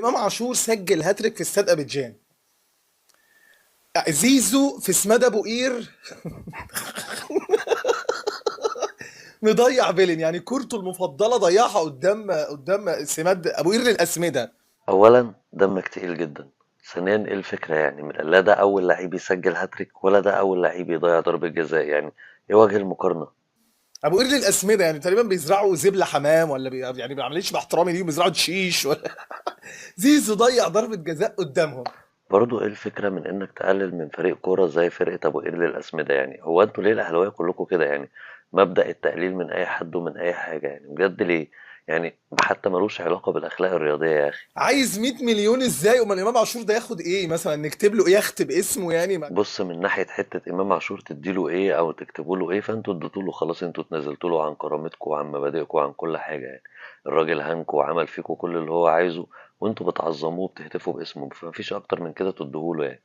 امام عاشور سجل هاتريك في استاد ابيجان. زيزو في سماد ابو قير مضيع بيلين، يعني كورته المفضلة ضيعها قدام سماد ابو قير للاسمده. اولا دمك تقيل جدا. ثانيا ايه الفكرة يعني من لا ده اول لعيب يسجل هاتريك ولا ده اول لعيب يضيع ضربة جزاء؟ يعني ايه وجه المقارنة؟ ابو قير للاسمده يعني تقريبا بيزرعوا زبله حمام ولا يعني معلش باحترامي ليهم بيزرعوا تشيش ولا زيزو ضيع ضربه جزاء قدامهم. برضو ايه الفكرة من انك تقلل من فريق كورة زي فرقة ابو قير للاسمدة؟ يعني هو انتوا ليه الاهلاوية كلكم كده يعني؟ مبدأ التقليل من اي حد ومن اي حاجة يعني بجد ليه؟ يعني حتى ملوش علاقة بالاخلاق الرياضية يا اخي. عايز 100 مليون ازاي؟ امال امام عاشور ده ياخد ايه مثلا؟ نكتب له يخت باسمه يعني ما... بص، من ناحية حتة إمام عاشور تديله إيه أو تكتبوا له إيه، فأنتوا اديتوا له خلاص، أنتوا اتنازلتوا له عن كرامتكم وعن مبادئكم وعن كل حاجة يعني. الراجل هانكوا وعمل فيكوا كل اللي هو عايزه، وأنتوا بتعظموه وبتهتفوا باسمه، فمفيش أكتر من كده تديهوله يعني.